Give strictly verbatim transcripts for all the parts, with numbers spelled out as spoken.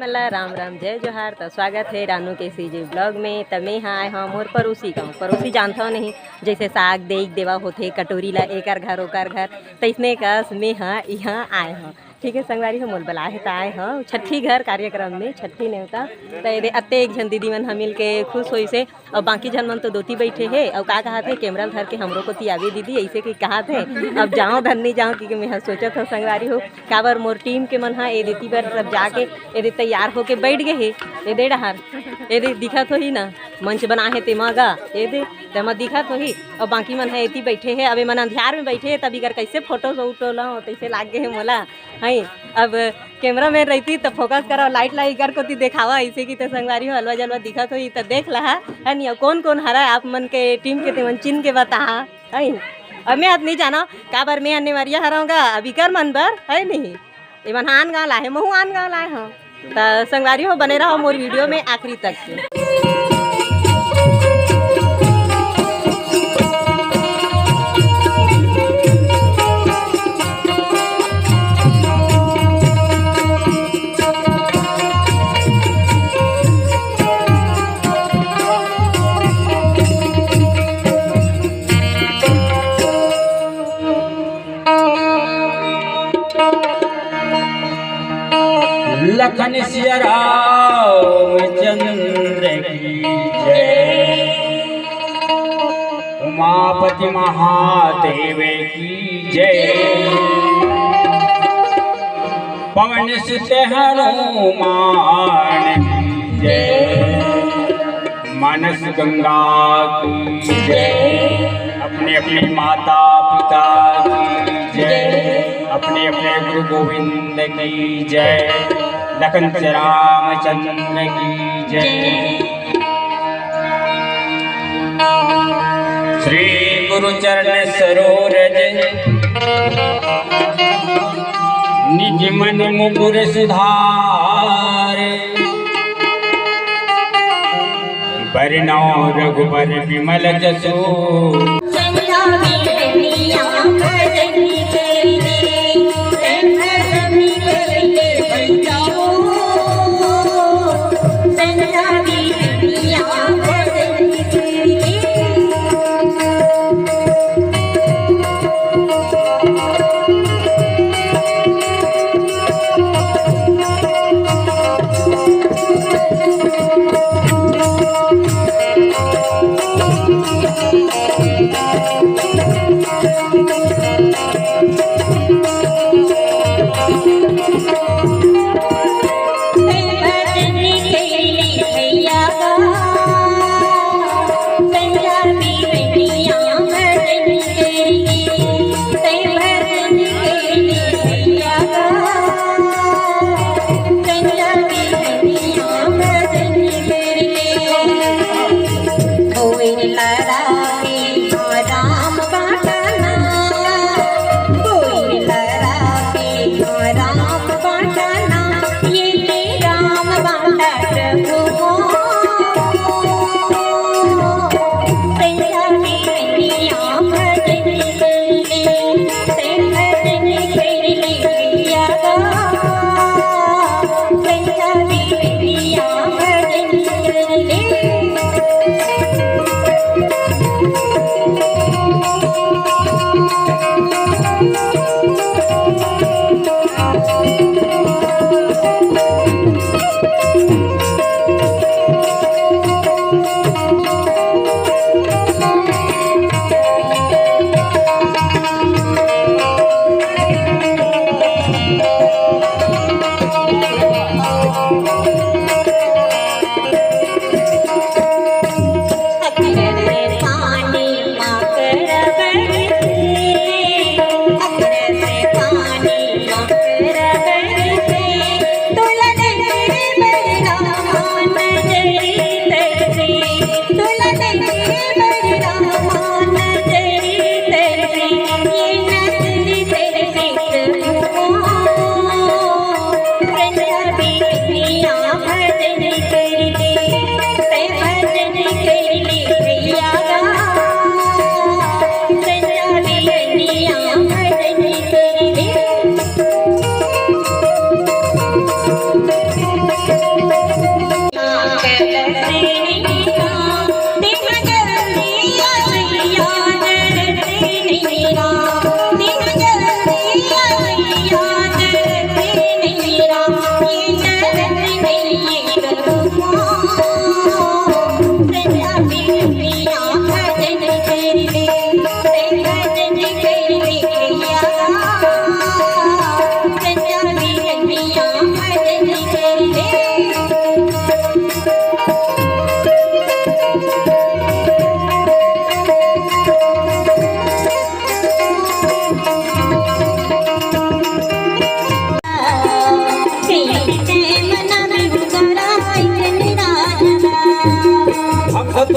ला राम राम, जय जोहार। त स्वागत हे रानू के सीजी ब्लॉग में। त मैं हा आए हव मोर पड़ोसी गाँव। पड़ोसी जानथव नहीं, जैसे साग देख देवा होथे, कटोरी ला एकर घर ओकर घर, तैसने कस मैं हा इहाँ आए हव। ठीक है संगवारी हो, मोल बलाए हे त आए हव छट्ठी घर कार्यक्रम में, छट्ठी नेवता। त एदे अतेक झन दीदी मन हा मिल के खुश होइसे। अउ बाकी झन मन तो दोती बैठे हे, अउ का कहत हे, कैमरा ल धर के हमरो कोती आवे दीदी, ऐसे कि कहत हे। अब जाओ धन नहीं जाओ, क्योंकि मैं ह सोचत हव संगवारी हो, काबर मोर टीम के मन ह ए देती बर सब जाके ए दे तैयार होके बैठ गए हे। ए दे डहार, ए दे दिखत होही ना, मंच बना हे तेमा गा, ए दे तेमा दिखत होही। अउ बाकी मन ह एती बैठे हे, अब ए मन अंधियार में बैठे हे, तब इकर कैसे फोटो शूट होला हो, तैसे लाग गए हे मोला। हई, अब कैमरा मैन रहती त फोकस करा, लाइट ला इकर कोती देखावा, ऐसे कि त संगवारी हो, अलवा जलवा दिखत होही त देख लहा, है नी? अउ कौन कौन हरा आप मन के टीम के, तेमन चिन्ह के बताहा, है? अब मैं अत नहीं जाना, काबर मैं अन्ने मरिया हरव गा, अब इकर मन बर, है नहीं? एमन आन गाँव लाए, महू आन गाँव लाए हव। त संगवारी हो, बने रहो मोर वीडियो में आखिरी तक के। लखन सिया रामचंद्र की जय, उमापति महादेव की जय, पवन सुत हनुमान की जय, मानस गंगा की जय, अपने अपने माता पिता की जय, अपने अपने गुरु गोविंद की जय, लखन से रामचंद्र की जय। श्री गुरु चरण सरोरज निज मन मुकुर सुधार, बरनौ रघुबर विमल जसु।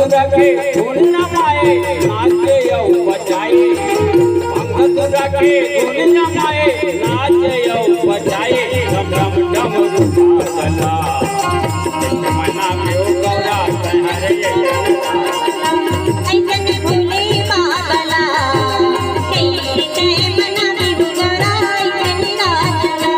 के धुन न माए, नाचे अउ बजाए। भंग सुरा के धुन न माए, नाचे अउ बजाए। डम डम डम रूपा गला। मना में ओ गौरा सहरे। ऐसन भोले बाबा ला, कैसे मना में ओ गौरा ऐसन नाचला।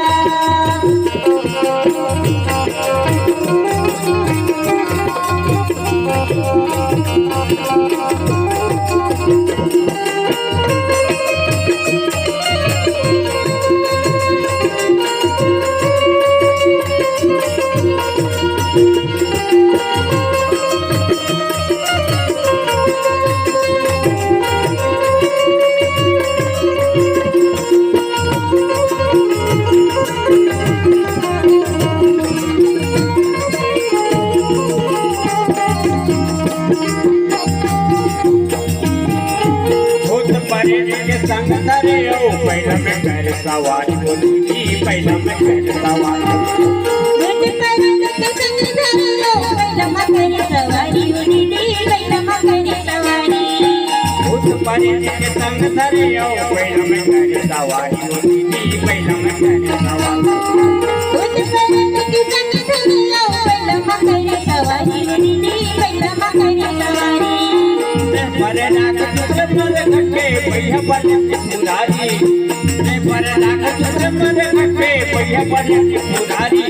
भूत प्रेत के संग धरे ओ, बैलम कर सवारी ओ दीदी, बैलम कर सवारी। भूत प्रेत के संग धरे ओ, बैलम कर सवारी ओ दीदी, बैलम कर सवारी। भूत प्रेत के संग धरे ओ, बैलम कर सवारी ओ दीदी, बैलम कर सवारी। भूत प्रेत के संग धरे ओ, बैलम कर सवारी ओ दीदी, बैलम कर सवारी। बड़े नाक तुझे पर घटे, भैया बड़े त्रिपुरारी। बड़े नाक तुझे पर घटे, भैया बड़े त्रिपुरारी।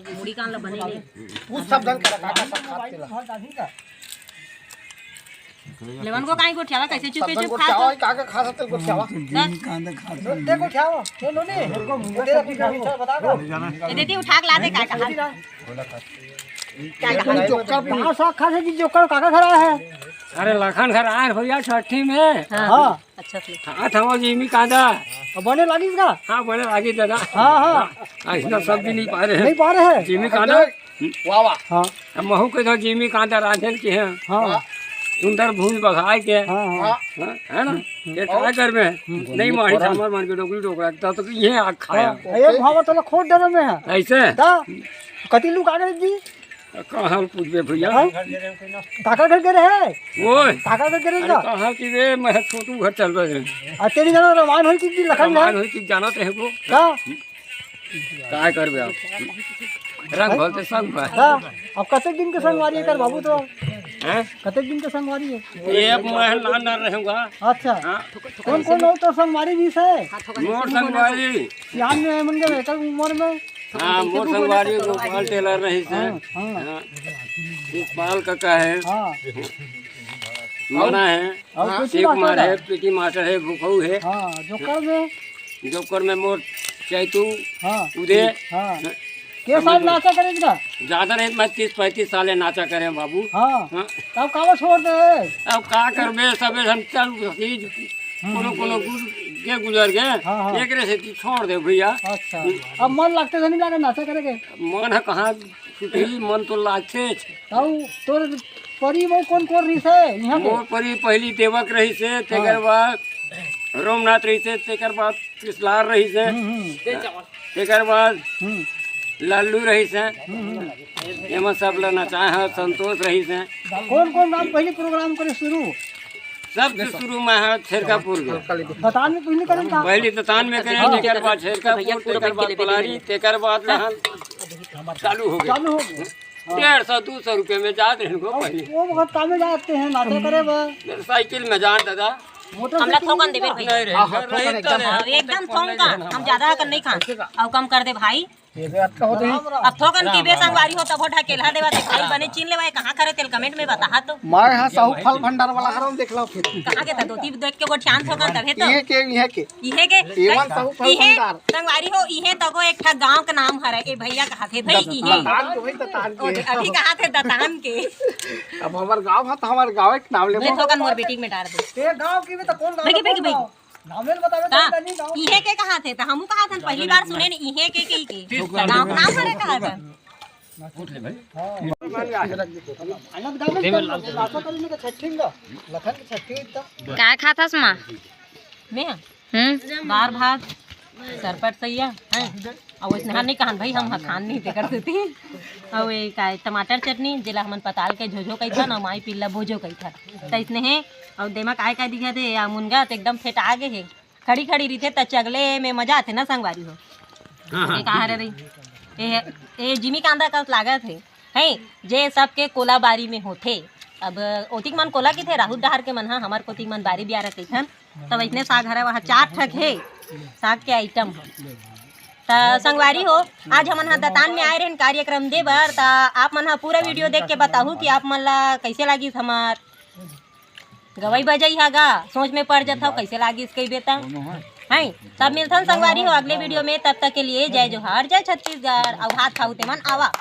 मुड़ी कान ला बने ले। वो सब जन के काका सब खात के ला। लेवन को काई गोठियावा, कैसे चुपे सब जन चुप खा गोठियावा, तो? काका खा सकते गोठियावा। ना? जिमी कांदा खा दे गोठियावा, ये लो ने। तेरा कुछ ना कुछ बता दो। ये देती उठा के ला दे काका। जोकर कहाँ साग खा से जी, जोकर काका घर आया है। अरे लखन घर आए भैया छठी में। हाँ। हाँ। अच्छा से। हाँ, था वो जिमी कांदा। अब बने लागी इसका? हाँ, बने लागी दादा। हाँ, हाँ। हाँ, इसका सब्जी नहीं पा रहे हैं। नहीं पा रहे हैं? जिमी कांदा। वाह, वाह। हाँ। अब महू के तो जिमी कांदा रांधेल के हैं। हाँ। सुंदर भूज बघाए के। हाँ, हाँ। हाँ, है ना? ये और? क्या कर में? हम्म। नहीं मारी सामान मान के डोकरी डोकरा, तब तो ये आग खाया। हाँ, ये भावा तो खोद डरे में है। ऐसे? ता, कति लुका गए जी? कहाँ पूछबे भैया? हाँ? काका घर के रहे? ओए। काका घर के रहे अरे का? कहाँ की रे, मैं छोटू घर चल रहे हैं। आ, तेरी जाना रामायण होई की लखन रामायण में? होई की जाना ते को? का? काय करबे आप? रंग भलते संग बा। का? अब कतेक दिन के संगवारी है कर बाबू तो? हैं? कतेक दिन के संगवारी है? ये अब मैं ना ना रहूँगा। अच्छा। हाँ। कौन कौन हो तो संगवारी भी से? मोर संगवारी। सियान में है मन के बेहतर उम्र में। हाँ, मोर संगवारी गोपाल टेलर रहिस हे। हाँ, हाँ। हाँ। यशपाल काका हे। हाँ। मना हे। अउ कुछ शिव कुमार हे, पीटी मास्टर हे, भूखऊ हे। हाँ, जोकर में? जोकर में मोर चैतू, हाँ। उदय। हाँ। के साल नाचा करे का? ज्यादा नहीं, मैं तीस पैंतीस साल नाचा करे बाबू। हाँ। हाँ। तब काबर छोड़ दे? अब का करबे, सबे हम चल, हम्म। कोनो कोनो गुर-, के गुजर गए, हाँ, हाँ। एकरे से छोड़ दे भैया। अच्छा। हम्म। अब मन लागथे नहीं लागे नाचा करे के? मन हे कहाँ छुटी, मन तो लागथे। तब तोर परी वो कौन कौन रहिस हे यहाँ पे? मोर परी पहली देवक रहिस हे, तेकर हाँ। बाद रोमनाथ रहिस हे, तेकर बाद कृष्णलाल रहिस हे, हम्म, हम्म। तेकर बाद हम्म। लल्लू रहिस हे। हम्म, हम्म। एमा सब ला नचाए हे, संतोष रहिस हे। कौन कौन नाम पहली प्रोग्राम करे शुरू? सबसे शुरू में हे छेरकापुर के। दतान में पहली करे का? पहली दतान में करे, तेकर बाद छेरकापुर, तेकर बाद पलारी, तेकर बाद लहन चालू हो गया। चालू हो गया। डेढ़ सौ, दो सौ रुपये में जात रहे इनको अब पहले। वो बहुत कामे जाते हैं, नाचा करे बा। साइकिल में जान दादा। मोटर हमला थोकन देबे भैया। नहीं रहे, हाँ, हाँ, रहे थोकन तो एकदम। रहे। हाँ, एकदम थोकन, हम ज्यादा कर नहीं खान। अउ कम कर दे भाई। अब थोकन की बे संगवारी हो, तभो ढकेलहा देवा दे भाई, बने चिन लेवा, कहाँ करे तेल comment में बताहा तो। मैं हा साहू फल भंडार वाला हरम, देख लो फिर। कहाँ के था धोती देख के गोठियान थोकन तभे तो। इहे के, इहे के। इहे के। एवन साहू फल इहे भंडार। संगवारी हो, इहे तको एक ठा गांव के नाम हरे, ए भैया कहा थे भाई, इहे। दतान के भाई, दतान ओ, के। अभी कहा थे दतान के। अब हमार गांव है तो हमार गांव एक नाम ले। मैं थोकन मोर बेटी में डाल दे। ते गांव की भी तो कौन गांव, बेटी, बेटी, कौन बेटी। गांव? नामे ल बतावे का? तो नहीं गांव। इहे के कहा थे, तो हमू कहा थे, पहली बार सुने ने, इहे के, के, के। गांव नाम हरे कहा था। हाँ। अलग गांव में चल, लाशा करी ने के छठी का, लखन के छठी का। का खाथस माँ? मैं? हम्म। दार भात, सरपट सैया, हैं? अउ वैसने हर नहीं कहन भाई, हम ह खान नहीं तेकर सेती। अउ ये का, टमाटर चटनी, जेला हमन पताल के झोझो कहिथन, अउ माई पिल्ला बोझो कहिथन। त इसने हे, अउ देमा काय काय दिखत हे, या मुनगा त एकदम फेटा गे हे। खड़ी खड़ी रहिथे त चगले में मजा आथे ना संगवारी हो। हाँ, हाँ, ये कहा रे रही? ये, ये जिमी कांदा कस लागत हे, हैं? जे सबके कोला बारी में होथे। अब ओतिक मन कोला किथे, राहुल डहार के मन हा, हमर कोतिक मन बारी बियारा कहिथन। त वैसने साग हरा वहाँ चार ठक हे, साग के item हो। त संगवारी हो, आज हमन हा दतान में आए रहन कार्यक्रम दे बर, त आप मन हा पूरा video देख के बताहू कि आप मन ला कैसे लागिस हमार गवई बजई हा गा, सोच में पड़ जथव, कैसे लागिस कहिबे त। हैं, तब मिलथन संगवारी हो अगले video में, तब तक के लिए जय जोहार, जय छत्तीसगढ़, अउ हाथ खाऊ तेमन आवा।